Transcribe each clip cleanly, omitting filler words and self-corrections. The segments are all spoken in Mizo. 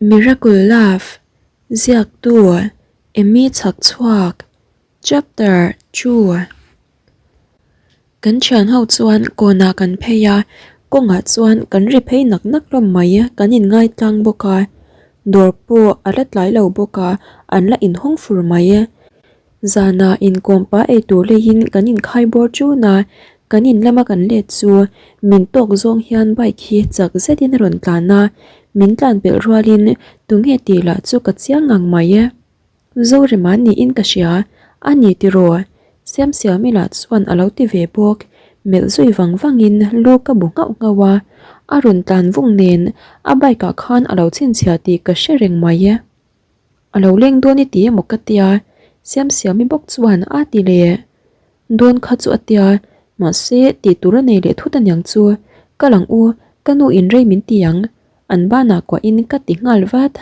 Miracle Love, Ziaktu, Emmy Chhakchhuak, Chapter Two. Kan thian ho chuan kawnah kan phei a, kawngah chuan kan ri phei nak nak hlawm mai, kan inngai tlang bawk a, dawr pawh a la tlai lo bawk a, an la inhawng fur mai. Zanah inkawmpa ei tur leiin kan inkhai bawr ṭun a, kan in lama kan let chu min tawk zawng hian bike hi chak zetin a rawn tlan a, min tlan pelh rualin tunge tih lah chu ka chiang ngang mai e. Zorema niin ka hria, a ni tiraw? Siamsiami lah chuan a lo ti ve bawk, melh zui vang vangin lu ka bu nghauh nghauh a, a rawn tlan vung nen a bike ah khan a lo chhinchhiah tih ka hre reng mai e. A lo leng dawn i ti emaw ka tia, Siamsiami bawk chuan a ti leh. Dawn kha chu a tia, mahse tih tur a nei leh thut aniang chu. Ka lang u, ka nu in rei min ti ang, an banah kuahin ka ti nghal vat.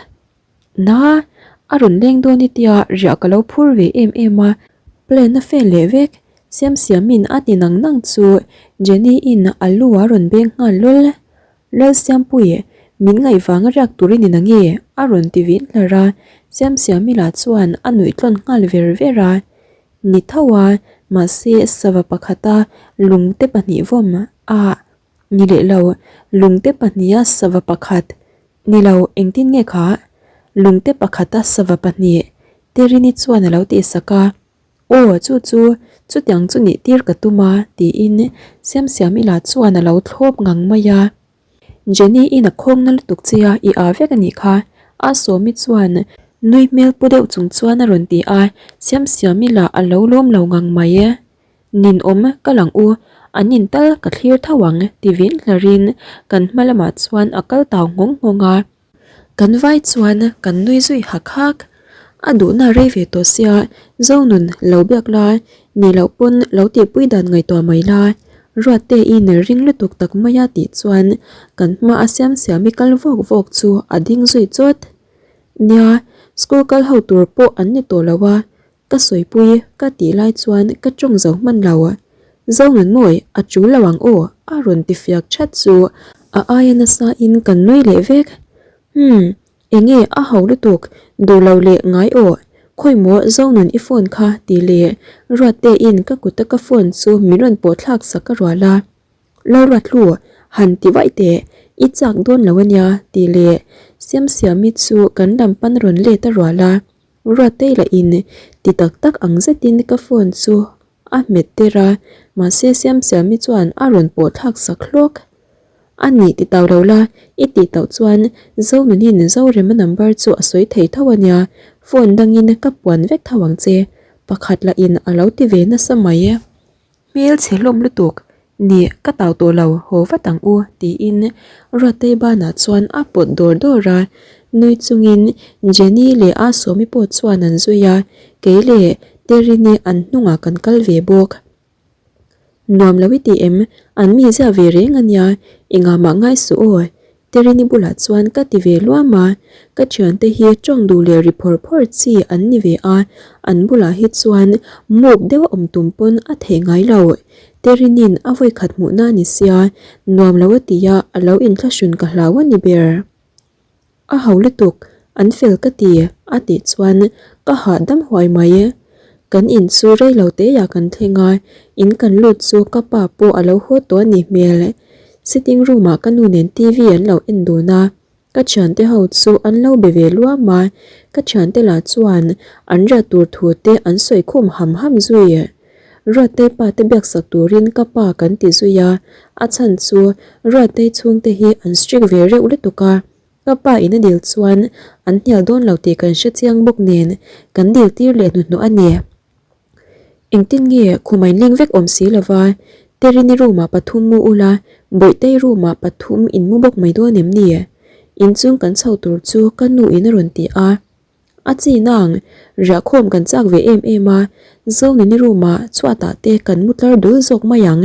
Na, a rawn leng dawn i tia riah ka lo phur ve em em a, plan a fail leh vek. Siamsiami'n a ti nang nang chu Jenny-in a lu a rawn beng nghal lul. Lalsiampuii, min ngaih vanga riak turin in ange? a rawn ti vin hlar a, Siamsiami lah chuan a nuih tlawn nghal ver ver a. Ni tho a, mahse sava pakhata lungte pahnih vawm a ni leh lo, lungte pahniha sava pakhat ni lo engtin nge kha? Lungte pakhata sava pahnih Terini chuan a lo tihsak a. Aw, chu chu, chutiang chu nih tir ka tum a, tiin Siamsiami lah chuan a lo thlawp ngang mai a. Jenny-in a khawng na lutuk che a, i aa vek a nih kha, a Sawmi chuan nui hmel pu deuh chung chuan a rawn ti a, Siamsiami lah a lo lawm lo ngang mai e. Ninawm ka lang u, an in tal ka thlir tho ang, ti vin hlarin kan hma lamah chuan a kal tau nghawng nghawng a. Kan vai chuan kan nui zui hak hak. A duhna rei ve tawh sia, Zonun lo biak la, nih loh pawn lo tihpui dan ngaihtuah mai la. Ruatte i ner ring lutuk tak mai a tih chuan kan hma a siam siam i kal vawk vawk chu a ding zui chawt. Nia, school kal ho tur pawh an ni tawh lo a, Ka sawipui ka tih lai chuan ka tawng zo hman lo. Zonun mawi a tul lo ang aw a rawn ti fiak that chu a aia nasa in kan nui leh vek. Umm enge a ho lutuk duh lo leh ngai aw khawi maw Zonun i phone kha tih leh Ruatte in ka kut a ka phone chu min rawn pawh thlak sak a rual a. Lalruatlu han ti vaih teh i chak dawn lo ania tih leh Siamsiami chu kan lam pan rawn let a rual a. Ruatei lah in ti tak tak ang zetin ka phone chu a hmet tir a, mahse Siamsiami chuan a rawn pawh thlak sak hlawk. A nih ti tau lo la, i tih tauh chuan Zonunin Zorema number chu a sawi thei tho a nia, phone dangin ka puan vek tho ang che, pakhat lah in a lo ti ve nasa mai. Hmel chhe hlawm lutuk, Nih, ka tau tawh lo, haw vat ang u, tiin Ruattei banah chuan a pawt dawr dawr a. Nui chungin Jenny leh a Sawmi pawh chuan an zui a, kei leh Terini an hnungah kan kal ve bawk. Nuam lo i ti em? An mi ziah ve reng a nia, engah mah ngai suh aw, Terini bulah chuan ka ti ve luam a, ka thiante hi tawng duh leh ri phawr phawr chi an ni ve a, an bulah hi chuan muk deuh a awm tum pawn a theih ngai lo. Terini'n a vawikhat hmuhna a ni sia, nuam lo a ti a, a lo inthlahrun ka hlau a ni ber. A ho lutuk, an fel ka ti, a tih chuan ka hahdam huai mai. Kan in chu rei lo teiah kan thleng a, in kan lut chu ka pa pawh a lo haw tawh a nih hmel. Sitting room ah ka nu nen TV an lo en dun a, ka thiante ho chu an lo be ve luam a, ka thiante lah chuan an riat tur thu te an sawi khum ham ham zui. Ruattei pa te biaksak turin ka pa kan ti zui a, a chhan chu Ruattei chhungte hi an strict ve reuh lutuk a, Ka pa in a dil chuan an hnial dawn lo tih kan hre chiang bawk nen kan dil tir leh hnuhnawh a ni. Engtin nge khum a inleng vek awm si lova, Terini room ah pathum mu ula, Bawihtei room ah pathum in mu bawk mai dawn em ni? Inchung kan chho tur chu ka nu in a rawn ti a. A chi nang, riahkhawm kan chak ve em em a, Zonuni room ah chhuatah te kan mu tlar dul zawk mai ang.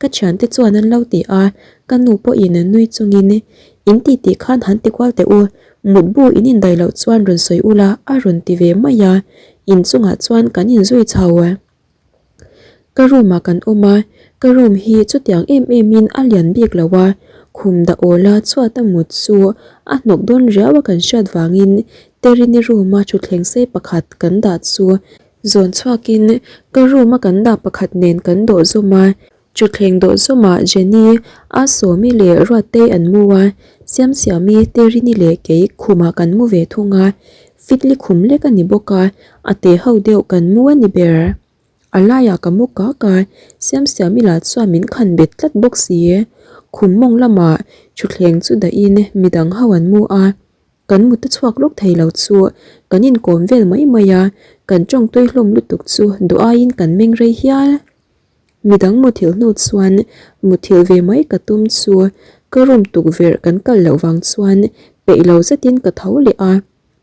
Ka thiante chuan an lo ti a, ka nu pawhin nui chungin, In ti tih khan han ti kual teh u, mutbu in indaih loh chuan rawn sawi ula a rawn ti ve mai a, inchungah chuan kan inzui chho. Ka room ah kan awm a, ka room hi chutiang em em in a lian bik lo a, Khum dah awla chhuat a mut chu a hnawk dawn riau a kan hriat vangin Terini room a thutthleng sei pakhat kan dah chu zawn chhuakin ka room a kan dah pakhat nen kan dawh zawm a. Thutthleng dawh zawmah Jenny, Asawmi leh Ruattei an mu a, Siamsiami, Terini leh kei khumah kan mu ve thung a, Fitli khum lek a ni bawk a, a te ho deuh kan mu a ni ber. A laiah ka mu kak a, Siamsiami lah chuan min khan bet tlat bawk si. Khum mawng lamah thutthleng chu dahin midang ho an mu a, kan mut a chhuak lawk thei lo chu kan inkawm vel mai mai a, kan tawngtui hlawm lutuk chu duh aiin kan meng rei hial. Midang muthilh hnu chuan muthilh ve mai ka tum chu ka room tukverh kan kal loh vang chuan peih lo zetin ka tho leh a.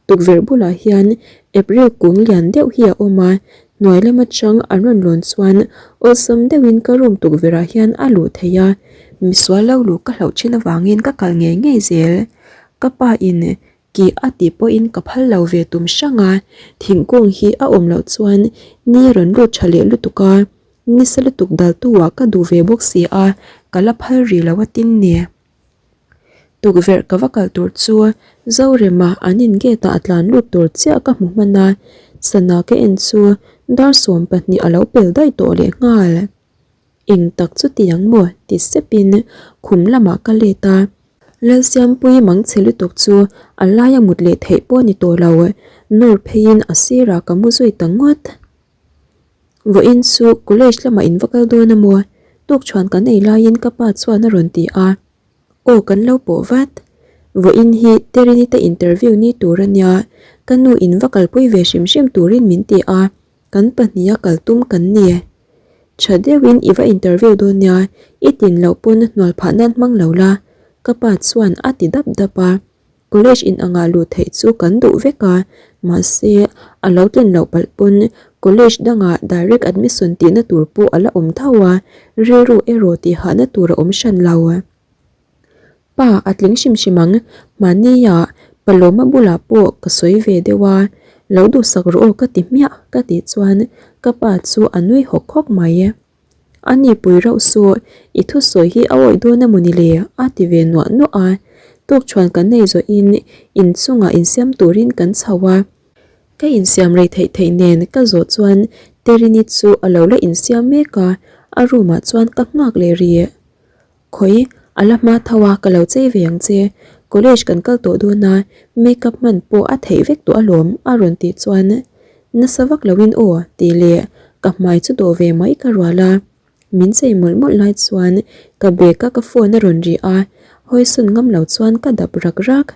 Tukverh bulah hian April kung lian deuh hi a awm a, hnuai lam atang an rawn lawn chuan awlsam deuhin ka room tukverhah hian a luh theih a, misual lo luh ka hlauh thin avangin ka kal ngei ngei zel. Ka pa in kih a tih pawhin ka phal lo ve tum hrang a, thingkung hi a awm loh chuan ni a rawn lut tha leh lutuk a, nisa lutuk daltu ah ka duh ve bawk si a, ka la phal rih lo a tin ni. Tukverh ka va kal tur chu Zorema an in gate ah a tlan lut tur chiah ka hmu hman a, sana ka en chu dar 20 a lo pel daih tawh leh nghal. Eng tak chu ti ang maw ti sep in khum lamah ka let a, Lalsiampuii mangchhe lutuk chu a laia mut leh theih pawh a ni tawh lo, nawr pheiin a sirah ka mu zui ta ngawt. Vawiin chu college lamah in va kal dawn a maw? Tukchhuan kan ei laiin ka pa chuan a rawn ti a. Aw kan lo pawh vat. Vawiin hi Terini te interview ni tur a nia, ka nu in va kalpui ve hrim hrim turin min ti a, kan pahniha kal tum kan ni. Tha deuhin i va interview dawn nia, i tin loh pawn hnual phah nan hmang lo la, ka pa chuan a ti dap dap a. College in anga luh theih chu kan duh vek a, mahse a lo tlin loh palh pawn college dangah direct admission tihna tur pawh a la awm tho a, rilru erawh tihhahna tur a awm hran lo. Pa a tling hrim hrim ang, mahnia Palawma bulah pawh ka sawi ve deuh a, lo duhsak rawh aw ka ti hmiah ka tih chuan ka pa chu a nui hawk hawk mai. A ni pui rauh suh, i thusawi hi a awih dawn a mawni le? a ti ve nuah nuah a. Tukṭhuan kan nei zawhin inchungah insiam turin kan chho a. Ka insiam rei theih theih nen ka zawh chuan Terini chu a lo la insiam mek a, a room ah chuan ka nghak leh rih. Khawi, a la hma tho a, ka lo chei ve ang che. College kan kal tawh dawn a, makeup hman pawh a theih vek tawh alawm a rawn tih chuan nasa vak loin aw tih leh ka hmai chu dawh ve mai ka rual a. Min chei mawlh mawlh lai chuan ka bag a ka phone a rawn ri a, hawisawn ngam lo chuan ka dap rak rak.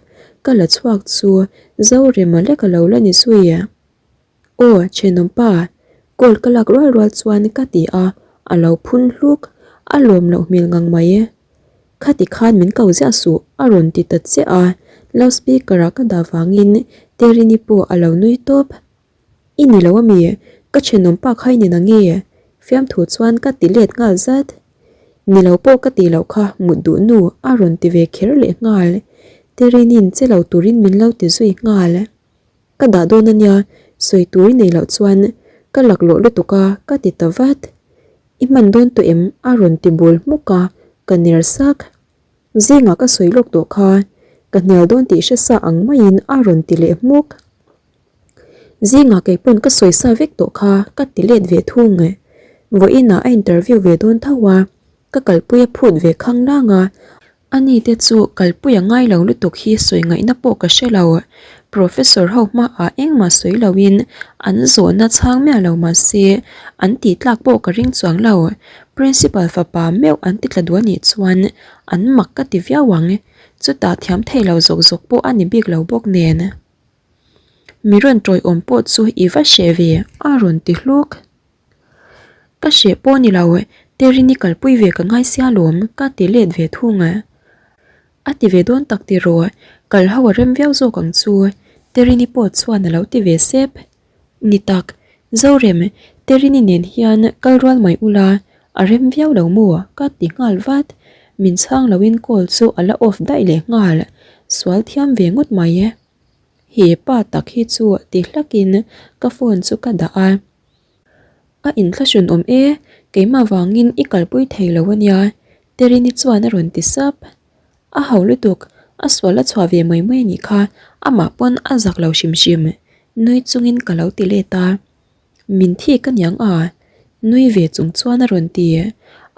Ka la chhuak chu Zorema lek a lo la ni zui. Aw, thenawm pa, call ka lak rual rual chuan ka ti a, a lo phun hluk, a lawm loh hmel ngang mai e. Khati khan min ko ziah suh, a rawn ti ta chiah a, loudspeaker ah ka dah vangin Terini pawh a lo nui tawp. I ni lo ami, ka thenawm pa kha i ni nange? Fiamthu chuan ka ti let nghal zat. Ni lo pawh ka tih loh kha mut duh nu a rawn ti ve kher leh nghal. Terini'n che lo turin min lo ti zui nghal. Ka dah dawn a nia, sawi tur i nei loh chuan ka laklawh lutuk a ka ti ta vat. I hman dawn tawh em? a rawn ti bul hmuk a, ka ner sak. Zingah ka sawi lawk tawh kha, ka hnial dawn tih hre sa ang maiin a rawn ti leh hmuk. Zingah kei pawn ka sawi sa vek tawh kha ka ti let ve thung. Vawiinah a interview ve dawn tho a, ka kalpui a phut ve khanglang a, Ani te chu kalpui a ngai lo lutuk hi sawi ngaihna pawh ka hre lo. Professor ho hmaah engmah sawi loin an zawhna chhang miah lo mahse an tih tlak pawh ka ring chuang lo. Principal fapa meuh an ti tla duh anih chuan an mak ka ti viau ang. Chutah thiam thei lo zawk zawk pawh a ni bik lo bawk nen. Mi rawn tawiawm pawh chu i va hreh ve a rawn ti hluk. Ka hreh pawh ni lo, Terini kalpui ve ka ngai sia lawm ka ti let ve thung. A ti ve dawn tak tiraw, kal ho a rem viau zawk ang chu, Terini pawh chuan a lo ti ve sep. Ni tak, Zorem, Terini nen hian kal rual mai ula, a rem viau lo maw ka ti nghal vat. Min chhang loin call chu a la off daih leh nghal, sual thiam ve ngawt mai. He pa tak hi chu ti hlakin ka phone chu ka dah a. A inthlahrun awm e, keimah vangin i kalpui thei lo a nia, Terini chuan a rawn ti sap. A ho lutuk, a sual a chhuah ve mai mai a nih kha, amah pawn a zak lo hrim hrim, nui chungin ka lo ti let a. Min thik a niang a, nui ve chung chuan a rawn ti.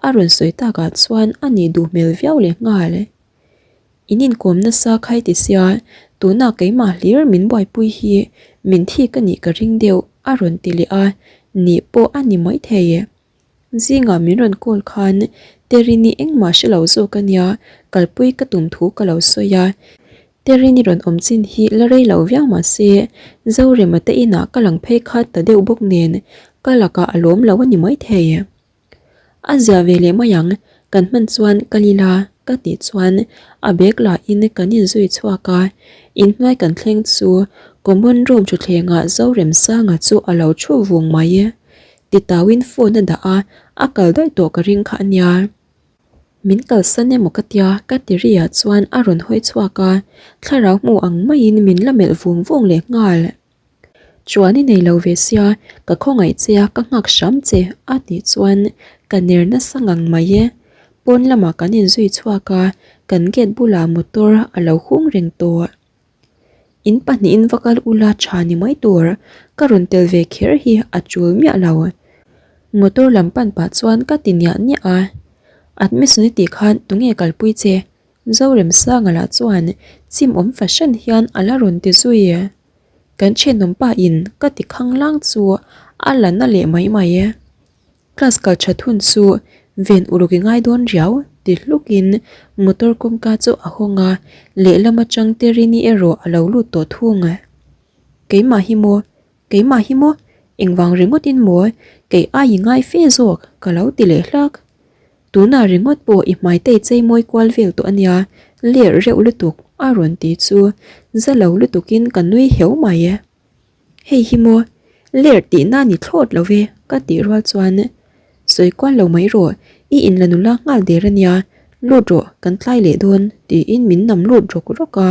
A rawn sawi takah chuan a nih duh hmel viau leh nghal. In inkawm nasa khai ti sia, tunah keimah hlir min buaipui hi min thik a nih ka ring deuh a rawn ti leh a, nih pawh a ni maithei. Zingah min rawn call khan Terini engmah hre lo zawk a nia, kalpui ka tum thu ka lo sawi a. Terini rawn awm chin hi la rei lo viau mah se, Zorema te inah ka lang phei khat ta deuh bawk nen ka lakah a lawm lo a ni maithei. A zia ve leh mai ang, kan hman chuan ka lila ka tih chuan a bag lah in kan inzui chhuak a, inhnuai kan thleng chu common room thutthlengah Zoremsanga chu a lo thu vung mai. Titauin phone a dah a, a kal daih tawh ka ring kha a nia. Min kalsan emaw ka tia ka ti ri ah chuan a rawn hawi chhuak a, thlarau hmu ang maiin min la melh vung vung leh nghal. Chuan i nei lo ve sia, ka khawngaih che a, ka nghak hram che a tih chuan ka ner nasa ngang mai e. Pawn lamah kan inzui chhuak a, kan gate bulah motor a lo hung reng tawh. In pahnihin va kal ula tha ni mai tur, ka rawn tel ve kher hi a tul miah lo. Motor lam pan pah chuan ka ti niah niah a, Admission i tih khan tunge kalpui che? Zoremsanga lah chuan chim awm fahran hian a la rawn ti zui. Kan thenawm pa in ka ti khanglang chu a la na leh mai mai. Class kal that hun chu ven uluk i ngai dawn riau ti hluk in motor kawngka chu a hawng a, lehlam atang Terini erawh a lo lut tawh thung. Keimah hi maw? Keimah hi maw? Engvang ringawt in maw? Kei ai i ngai fe zawk ka lo ti leh hlak. Tunah ringawt pawh i hmai te i chei mawi kual vel tawh a nia, ler reuh lutuk a rawn ti chu za lo lutuk in ka nui heu mai. Hei hi maw? Ler tihna ni thlawt lo ve ka tih rual chuan sawi kual lo mai rawh, i inla nula nghal der a nia, lut rawh kan tlai leh dawn tiin min nam lut rawk rawk a,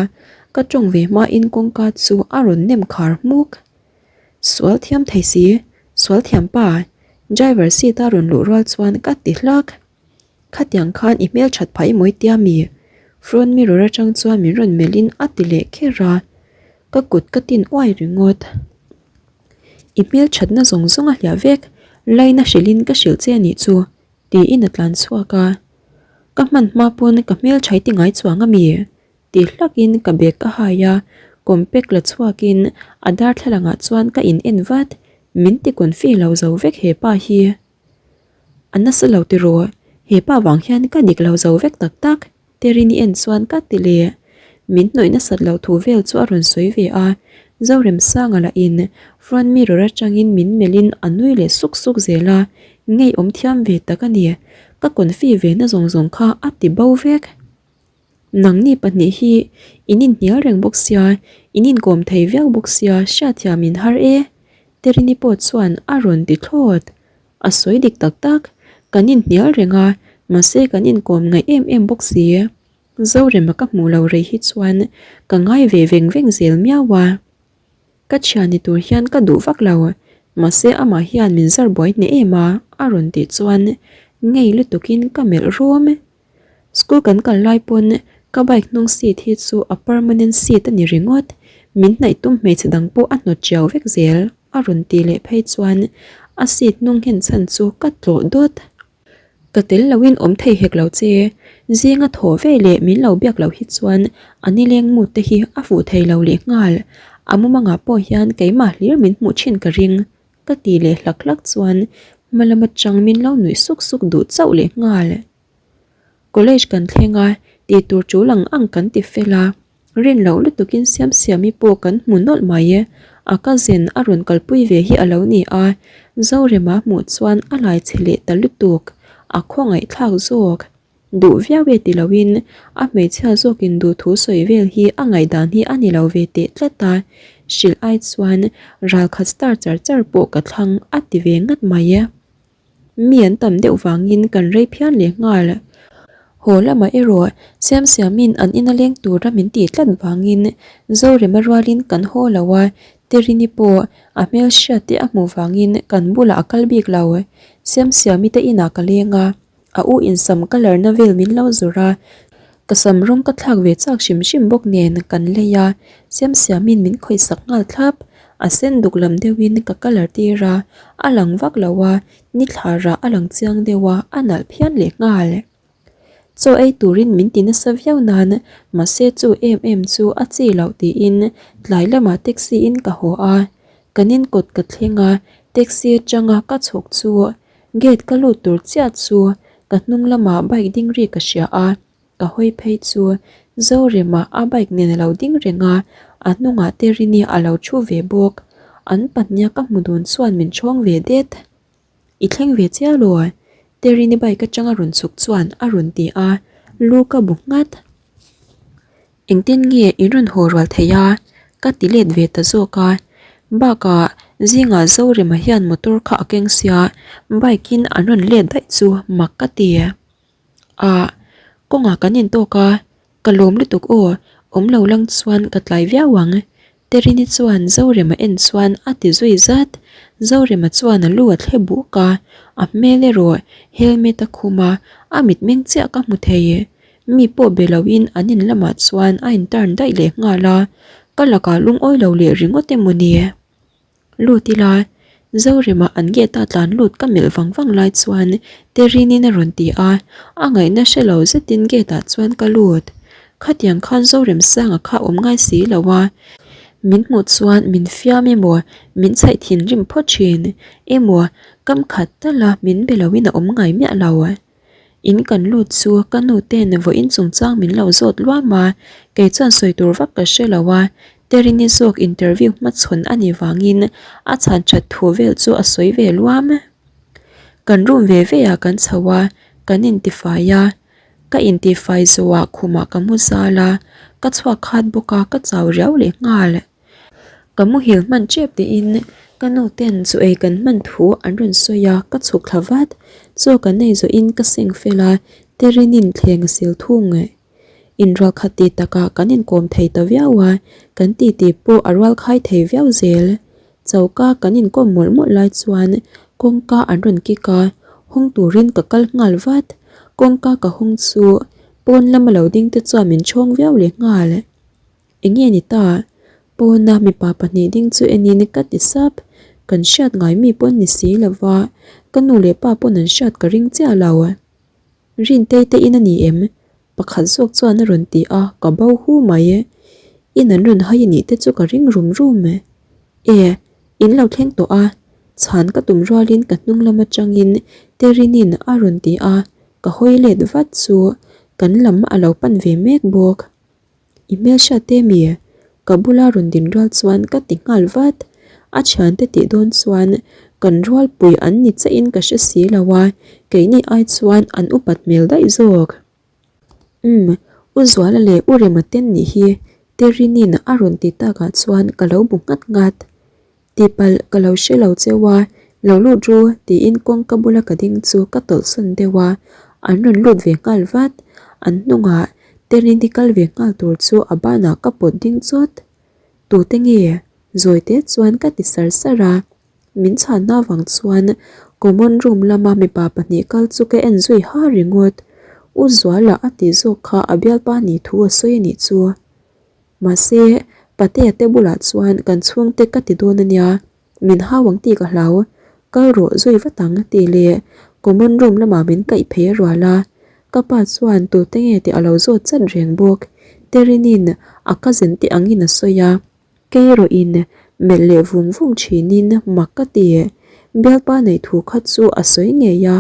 ka tawng ve hmain kawngka chu a rawn nem khar hmuk. Sual thiam thei si, sual thiam pa, driver seat a rawn luh rual chuan ka ti hlak. Khatiang khan i hmel that phah i mawi tia mi? Front mirror atang chuan min rawn melh in a ti leh kher a, ka kut ka tin uai ringawt. I hmel thatna zawng zawng a hliah vek, line a hrilh in ka hrilh che a nih chu tiin a tlan chhuak a. Ka hman hma pawn ka hmel tha i ti ngai chuang a mi? Ti hlak in ka bag ka hai a, compact la chhuak in a darthlalang ah chuan ka in en vat, min ti confi lo zo vek he pa hi. A nasa lo tiraw, he pa vang hian ka dik lo zo vek tak tak, Terini en chuan ka ti leh. Min hnawih nasat loh thu vel chu a rawn sawi ve a, Zoremsanga lah in front mirror atangin min melhin a nui leh suk suk zel a, ngeiawm thiam ve tak a ni, ka confi ve na zawng zawng kha a ti bo vek. Nangni pahnih hi in inhnial reng bawk sia, in inkawm thei viau bawk sia hriatthiam in har e, Terini pawh chuan a rawn ti thlawt. A sawi dik tak tak, kan inhnial reng a, mahse kan inkawm ngaih em em bawk si. Zorema ka hmuh lo rei hi chuan ka ngai ve veng veng zel miau a. Ka thian ni tur hian ka duh vak lo, mahse amah hian min zar buai hneh em a, a rawn tih chuan ngei lutukin ka melh rawm. School kan kal lai pawn ka bike hnung seat hi chu a permanent seat a ni ringawt, min hnaih tum hmeichhe dang pawh a hnawt chiau vek zel a rawn ti leh phei chuan a seat hnung nghen chhan chu ka tlawh dawt. Ka tel loin awm thei hek lo che, zinga thaw ve leh min lo biak loh hi chuan a nileng mut te hi a fuh thei lo leh nghal, a mumangah pawh hian keimah hlir min hmuh thin ka ring. Ka ti leh hlak hlak chuan hma lam atang min lo nuih suk suk duh chauh leh nghal. College kan thleng a, tih tur tul ang ang kan ti fel a, rin loh lutukin Siamsiami pawh kan hmu nawlh mai. A cousin a rawn kalpui ve hi a lo ni a, Zorema hmuh chuan a lai chhe leh ta lutuk, a khawngaihthlak zawk. Duh viau e ti loin a hmeichhia zawkin duhthu sawi vel hi a ngaihdan hi a ni lo ve teh tlat a, hrilh ai chuan ralkhat star char char pawh ka thlang a ti ve ngat mai. Mi an tam deuh vangin kan rei phian leh nghal. Haw lamah erawh Siamsiamin an ina leng tura min tih tlat vangin Zorema rualin kan haw lo a, Terini pawh a hmelhriat te a hmuh vangin kan bulah a kal bik lo. Siamsiami te inah ka leng a. A u in sam colour na vel min lo zawrh a. Ka sam rawng ka thlak ve chak hrim hrim bawk nen kan lei a, Siamsiamin min khawihsak nghal thlap. A sen duk lam deuhin ka colour tir a, a lang vak lo a, ni thla rah a lang chiang deuh a, a nalh phian leh nghal. Chaw ei turin min ti nasa viau nan, mahse chu em em chu a chi loh tiin tlai lamah taxi in ka haw a. Kan in kawt ka thleng a, taxi atanga ka chhuk chu gate ka lut tur chiah chu ka hnung lamah bike ding ri ka hria a, ka hawi phei chu Zorema a bike nen a lo ding reng a, a hnungah Terini a lo thu ve bawk. An pahniha ka hmu dun chuan min chhawng ve det. I thleng ve chiah lo a, Terini bike atanga rawn chhuk chuan a rawn ti a, lu ka bu nghat. Engtin nge in rawn haw rual thei a? Ka ti let ve ta zawk a. Bakah zingah Zorema hian motor kha a keng sia, bike in an rawn let daih chu mak ka ti. Ah, kawngah kan intawk a, Ka lawm lutuk aw, awm lo lang chuan ka tlai viau ang. Terini chuan Zorema en chuan a ti zui zat. Zorema chuan a lu a thle buk a, a hmel erawh helmet a khum a, a mitmeng chiah ka hmu thei. Mi pawh be loin an in lamah chuan a in turn daih leh nghal a, ka lakah lungawi lo leh ringawt emaw ni? Lut ila, Zorema an gate a tlan lut ka melh vang vang lai chuan Terinin a rawn ti a, a ngaihna hre lo zetin gate ah chuan ka lut. Khatiang khan Zoremsanga kha awm ngai si lo a, min hmuh chuan min fiam emaw min chhaih thinrim phawt thin emaw kam khat tal a min be loin a awm ngai miah lo. In kan lut chu ka nu ten vawiin chungchang min lo zawt luam a, kei chuan sawi tur vak ka hre lo a, Terini zawk interview hmachhawn a nih vangin a chhan that thu vel chu a sawi ve luam. Kan room ve ve ah kan chho a, kan intifai a, ka intifai zawhah khumah ka mu zal a, ka chhuak khat bawk a ka chau riau leh nghal. Ka muhil hman tep tiin ka nu ten chu ei kan hman thu an rawn sawi a, ka chhuk thla vat. Chaw kan nei zawhin ka seng fel a, Terinin thleng a sil thung. Inrual khat ti takah kan inkawm thei ta viau a, kan titi pawh a rual khai thei viau zel. Choka kan inkawm mawlh mawlh lai chuan kawngka an rawn kik a, hawng turin ka kal nghal vat. Kawngka ka hawng chu pawn lama lo ding te chuan min chhawng viau leh nghal. Enge ni ta? Pawna mipa pahnih ding chu enin ka ti sap. Kan hriat ngai mi pawn ni si lova, ka nu leh pa pawn an hriat ka ring chiah lo. Rintei te in a ni em? Pakhat zawk chuan a rawn ti a, ka bo hu mai. In an rawn hai a nih te chu ka ring rum rum. E, in lo thleng tawh a, chhan ka tum rualin ka hnung lam atangin Terinin a rawn ti a, ka hawi let vat chu kan lam a lo pan ve mek bawk. I hmelhriat te mi? Ka bula rawn din rual chuan ka ti nghal vat. A thiante tih dawn chuan kan rualpui an ni chiahin ka hre si lo a, keini ai chuan an upat hmel daih zawk. Umm, U Zuala leh U Rema ten nih hi Terinin a rawn ti takah chuan ka lo bu nghat nghat. Tihpalh ka lo hre lo cheu a, lo lut ru tiin kawngka bula ka ding chu ka tawlhsawn deuh a, an rawn lut ve nghal vat. An hnungah Terini kal ve nghal tur chu a banah ka pawt ding chawt. Tute nge? Zawi te chuan ka ti sar sar a, min chhanna avang chuan common room lama mipa pahnih kal chu ka en zui har ringawt. U Zuala a tih zawk kha a bialpa nih thu a sawi a nih chu. Mahse, Patea te bulah chuan kan chhungte ka ti dawn a nia, min hau ang tih ka hlau, kal rawh zui vat ang tih leh common room lamah min kaih phei a rual a, ka pa chuan tute nge tih a lo zawt chat reng bawk. Terinin a cousin te angin a sawi a, kei erawhin melh leh vung vung thinin mak ka ti. Bialpa neih thu kha chu a sawi ngei a,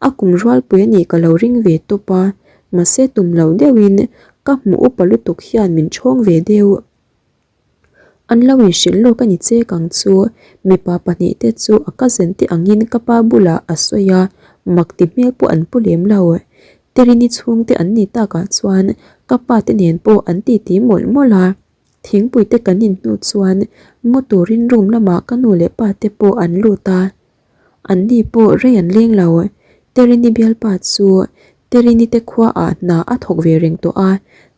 a kum rualpui a nih ka lo ring ve tawp a, Mahse tum lo deuhin ka hmuh upa lutuk hian min chhawng ve deuh. An lo inhrilh lawk a ni chek ang chu, mipa pahnih te chu a cousin te angin ka pa bulah a sawi a, mak ti hmel pawh an pu lem lo. Terini chhungte an ni takah chuan ka pa te nen pawh an titi mawlh mawlh a. Thingpui te kan in hnu chuan mu turin room lamah ka nu leh pa te pawh an lut a. An ni pawh rei an leng lo. Terini bialpa chu Terini te khuaah hna a thawk ve reng tawh a,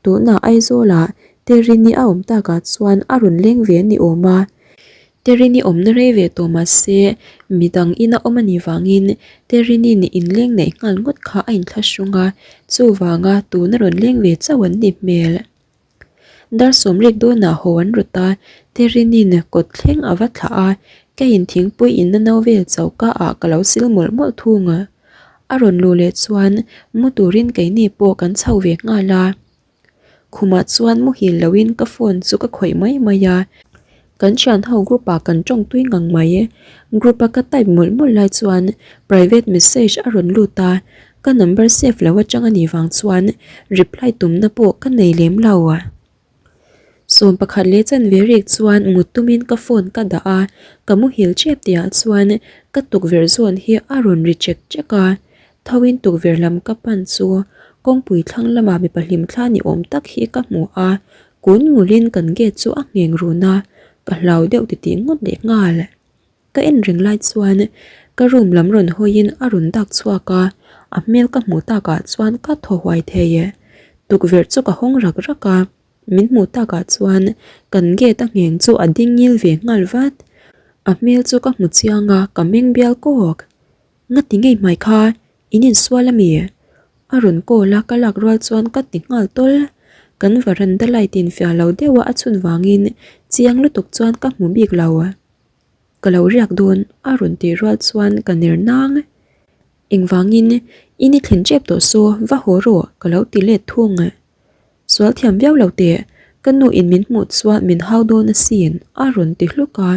tunah Aizawlah Terini a awm takah chuan a rawn leng ve a ni awm a. Terini awmna rei ve tawh mah se midang ina awm a nih vangin Terini'n inleng neih nghal ngawt kha a inthlahrung a, chuvanga tuna rawn leng ve chauh an ni hmel. Dar sawmrik dawnah haw an rawt a, Terini'n kawt thleng a va thlah a, keiin thingpui inna no vel choka ah ka lo sil mawlh mawlh thung a. A rawn luh leh chuan mu turin keini pawh kan chho ve nghal a. Khumah chuan muhil loin ka phone chu ka khawih mai mai a, kan thian ho group ah kan tawng tui ngang mai. Group a ka type mawlh mawlh lai chuan private message a rawn lut a, ka number save lo atang a nih vang chuan reply tumna pawh ka nei lem lo. 11 leh chanve rik chuan mut tumin ka phone ka dah a, ka muhil tep tihah chuan ka tukverh zawn hi a rawn ri chek chek a, Thoin tukverh lam ka pan chu kawngpui thlang lama mipa hlimthla ni awm tak hi ka hmu a, kun ngulin kan gate chu a ngheng run a, ka hlau deuh titih ngawt leh nghal. Ka en reng lai chuan ka room lam rawn hawiin a rawn dak chhuak a, a hmel ka hmuh takah chuan ka thaw huai thei. Tukverh chu ka hawng rak rak a, min hmuh takah chuan kan gate a ngheng chu a ding ngil ve nghal vat. A hmel chu ka hmu chiang a, ka meng bial kawk. Ngati ngei hmai kha in insual a mi? A rawn call a, ka lak rual chuan ka ti nghal tawl. Kan varanda light in fiah lo deuh a a chhun vangin chiang lutuk chuan ka hmu bik lo. Ka lo riak dawn a rawn tih rual chuan ka ner nang. Engvangin in i thlen tep tawh saw va haw rawh ka lo ti let thung. Sual thiam viau lo teh, ka nu in min hmuh chuan min hau dawn asin a rawn ti hluk a.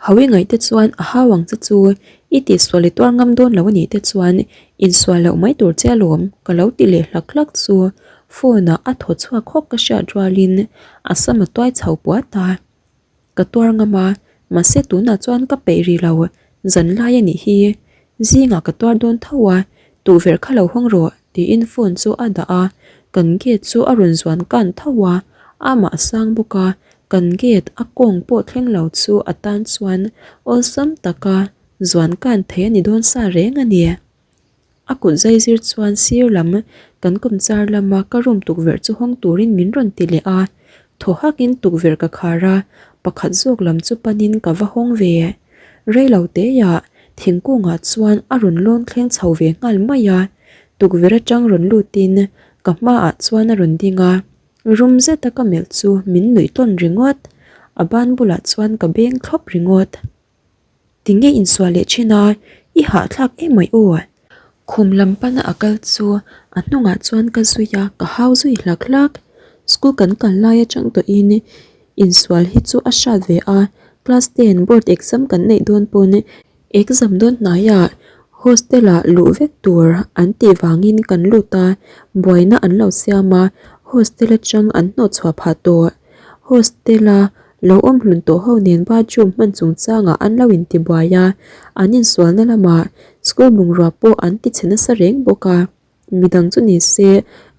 Hawi ngaih te chuan a hau ang che chu i tihsual i tuar ngam dawn lo a nih te chuan insual loh mai tur che alawm ka lo ti leh hlak hlak chu phone ah a thaw chhuak hawk ka hriat rualin a sam a tuai chho puat a. Ka tuar ngam a, mahse tunah chuan ka peih rih lo, zan lai a nih hi. Zingah ka tuar dawn tho a, tukverh kha lo hawng rawh tiin phone chu a dah a, kan gate chu a rawn zuan kan tho a, amah a sang bawk a, Kan gate a kawng pawh thleng lo chu a tan chuan awlsam taka zuan kan thei a ni dawn sa reng a ni. A kut zai zir chuan sir lam kan kawmchar lama ka room tukverh chu hawng turin min rawn ti leh a, thaw hakin tukverh ka khar a, pakhat zawk lam chu panin ka va hawng ve. Reilo teah thingkungah chuan a rawn lawn thleng chho ve nghal mai a, tukverh atang rawn lutin ka hmaah chuan a rawn ding a. Rum zeta ka melh chu min nuih tawn ringawt, a ban bulah chuan ka beng thlawp ringawt. Tinge insual leh thin a, i hahthlak em mai aw. Khum lam pana a kal chu a hnungah chuan ka zui a, ka hau zui hlak hlak. School kan kal lai atang tawhin insual hi chu a hrat ve a, class ten board exam kan neih dawn pawn Exam dawn hnaiah hostel ah luh vek tur an tih vangin kan lut a, buaina an lo siam a, hostel atang an hnawh chhuah phah tawh. Hostel a lo awm hlun tawh ho nen bathroom hman chungchangah an lo intibuai a, an insualna lamah school bungrua pawh an tichhe nasa reng bawk a. Midang chu ni se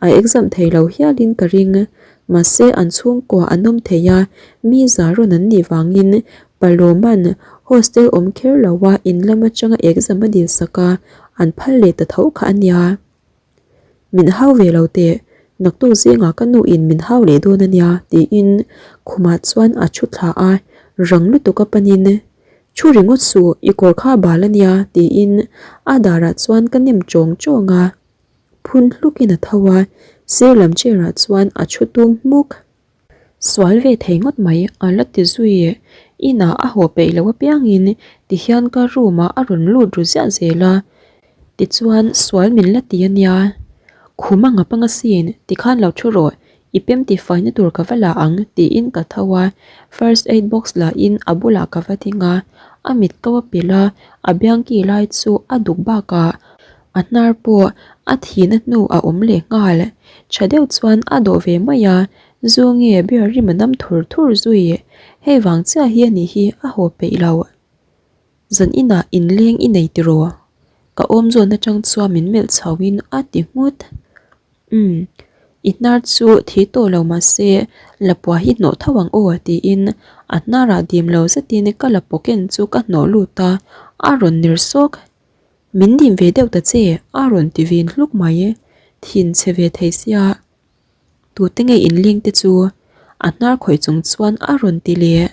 a exam thei lo hialin ka ring. Mahse an chhungkua an awm thei a, mi za rawn an nih vangin Palawman hostel awm kher lo a in lam atanga exam a dil sak a, an phal leh ta tho kha a nia. Min hau ve lo teh, naktuk zingah ka nu in min hau leh dawn a nia tiin khumah chuan a thu thla a, rang lutuk a panin Thu ringawt suh, i kawr kha bal a nia, tiin a darah chuan ka nem chawng chawng a. Phun hlukin a tho a, sir lam chair ah chuan a thu tum hmuk. Sual ve thei ngawt mai, a la ti zui. Inah a haw peih loh apiangin tihian ka room ah a rawn lut ru ziah zel a. Tichuan sual min la ti a nia. Khum a ngap anga sin, tikhan lo thu rawh, I pem tihfaina tur ka va la ang tiin ka tho a, first aid box la in a bulah ka va ding a, a mit ko a pilh a, a biang ki lai chu a duk bakah a hnar pawh a thihna hnu a awm leh nghal. Tha deuh chuan a dawh ve mai a, zu nge beer rim a nam thur thur zui. Hei vang chiah hi a nih hi a haw peih lo. Zan inah inleng i nei tiraw? Ka awm zawn atang chuan min melh chho in a ti nghut. Umm, i hnar chu thi tawh lo mahse lapua hi hnawh tho ang aw tiin a hnarah dim lo zetin ka lapua ken chu ka hnawh lut a, a rawn ner sawk. Min dim ve deuh ta che a rawn ti vin hluk mai. Thin chhe ve thei sia. Tute nge inleng te chu? A hnar khawih chung chuan a rawn ti leh.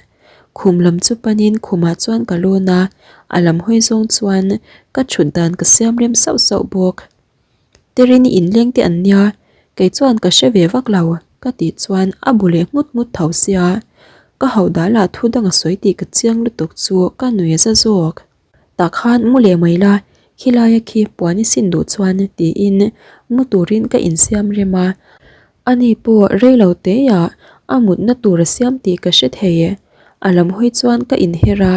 Khum lam chu panin khumah chuan ka lawn a, a lam hawi zawng chuan ka thut dan ka siam rem sauh sauh bawk. Terini inleng te an nia, kei chuan ka hre ve vak lo ka tih chuan a bu leh nghut nghut tho sia, ka hauh dah lah thu dang a sawi tih ka chiang lutuk chu ka nui a za zawk. Tah khan mu leh mai la, khilaia khi puan i sin duh chuan tiin mu turin ka insiam rem a, ani pawh rei lo teiah a mutna tur a siam tih ka hre thei. A lam hawi chuan ka inher a,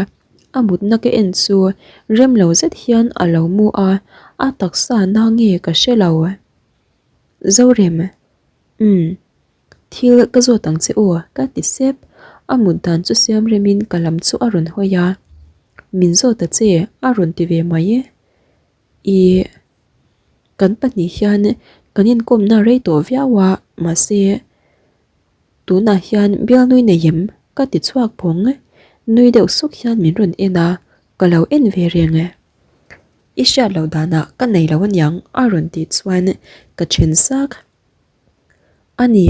a mutna ka en chu rem lo zet hian a lo mu a, a taksa na nge ka hre lo. Zorem, umm. Thil ka zawt ang che aw, ka ti sep. A mut dan chu siam remin ka lam chu a rawn hawi a. Min zawt a che, a rawn ti ve mai e. Ih, kan pahnih hian kan inkawmna rei tawh viau a, mahse tunah hian bialnui nei em? ka ti chhuak phawng. Nui deuh suk hian min rawn en a, ka lo en ve reng e. I hriat loh danah ka nei lo aniang, a rawn tih chuan ka then sak. A ni,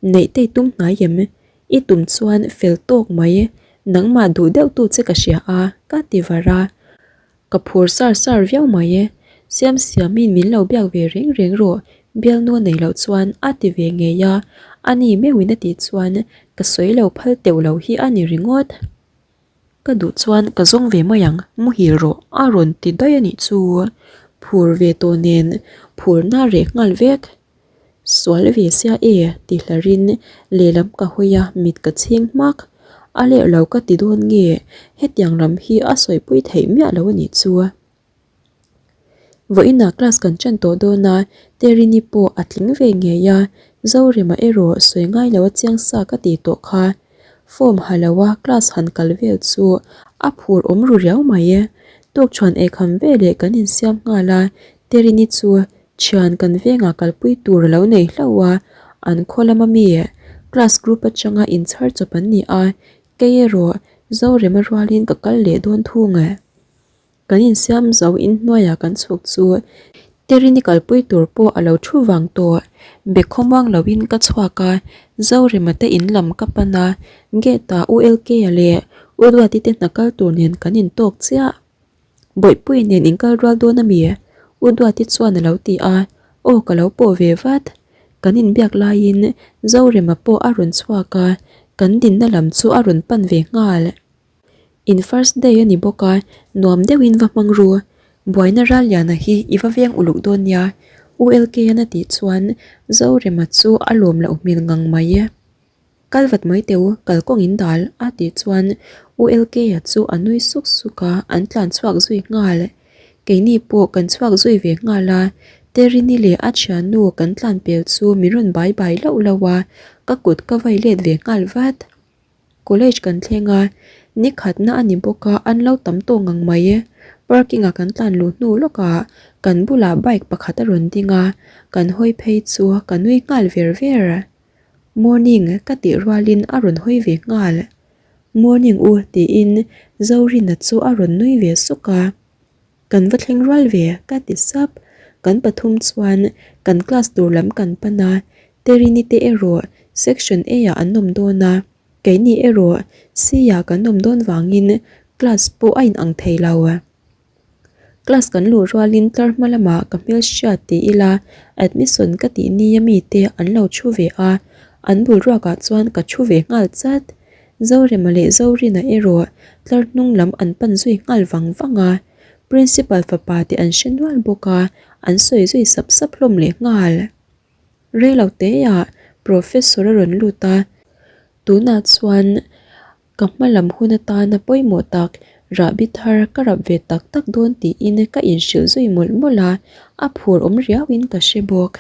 neih te i tum hnai em? I tum chuan fel tawk mai, nangmah duh deuh tu che ka hria a, ka ti var a. Ka phur sar sar viau mai e, Siam siamin min lo biak ve reng reng rawh, bialnu a neih loh chuan a ti ve ngei a, a ni meuhin a tih chuan ka sawi lo phal teuh lo hi a ni ringawt. Ka duh chuan ka zawng ve mai ang, muhil rawh a rawn ti daih a nih chu. Phur ve tawh nen phurna reh nghal vek. Sual ve sia e ti hlarin lehlam ka hawi a, mit ka chhing hmak. A lerh lo ka ti dawn nge, hetiang lam hi a sawipui theih miah lo a nih chu. Vawiinah class kan ṭan tawh dawn a, Terini pawh a tling ve ngei a, Zorema erawh sawi ngai lo a chiang sa ka ti tawh kha. Form ha lo a class han kal vel chu a phur awm ru riau mai e. Tukṭhuan eikham veleh kan insiam nghal a, Terini chu thian kan vengah kalpui tur a lo nei hlauh a, an khaw lama mi class group atanga inchhar chawp an ni a, kei erawh Zorema rualin ka kal leh dawn thung e. Kan insiam zo inhnuaiah kan chhuk chu Terini kalpui tur pawh a lo thu vang tawh. Be khawmuang loin ka chhuak a, Zorema te in lam ka pan a, gate ah U LK-a leh U Duati te hna kal tur nen kan intawk chiah. Bawihpui nen inkal rual dawn a mi? U Duati chuan a lo ti a, aw ka lo pawh ve vat. Kan inbiak laiin Zorema pawh a rawn chhuak a, kan dinna lam chu a rawn pan ve nghal. In first day a ni bawk a, nuam deuhin va hmang ru. Buaina Ralliana hi i va veng uluk dawn nia, ULK-an a tih chuan Zorema chu a lawm loh hmel ngang mai e. Kal vat mai teh u, kalkawng in dal, a tih chuan ULK-a chu a nui suk suk a, an tlan chhuak zui nghal. Keini pawh kan chhuak zui ve nghal a, Terini leh a thiannu kan tlan pel chu min rawn bai bai lauh lauh a, ka kut ka vai let ve nghal vat. College kan thleng a, ni khatna a ni bawk a, an lo tam tawh ngang mai e. Parking ah kan tlan luh hnu lawkah kan bulah bike pakhat a rawn ding a, kan hawi phei chu ka nui nghal ver ver. Morning ka tih rualin a rawn hawi ve nghal. Morning u tiin Zorina chu a rawn nui ve suk a. Kan va thleng rual ve ka ti sap. Kan pathum chuan kan class tur lam kan pan a, Terini te erawh section A ah an awm dawn a, keini erawh C ah kan awm dawn vangin class pawh a inang thei lo. Class kan luh rualin tlar hma lamah ka hmelhriat ti ila admission ka tih nia mite an lo thu ve a, an bul ruakah chuan ka thu ve nghal chat. Zorema leh Zorina erawh tlar hnung lam an pan zui nghal vang vang a, Principal fapa te an hre nual bawk a, an sawi zui sap sap hlawm leh nghal. Rei lo teah Professor a rawn lut a, tunah chuan ka hma lam hun atana pawimawh tak rahbi thar ka rap ve tak tak dawn tiin ka inhrilh zui mawlh mawlh a, a phur awm riauin ka hre bawk.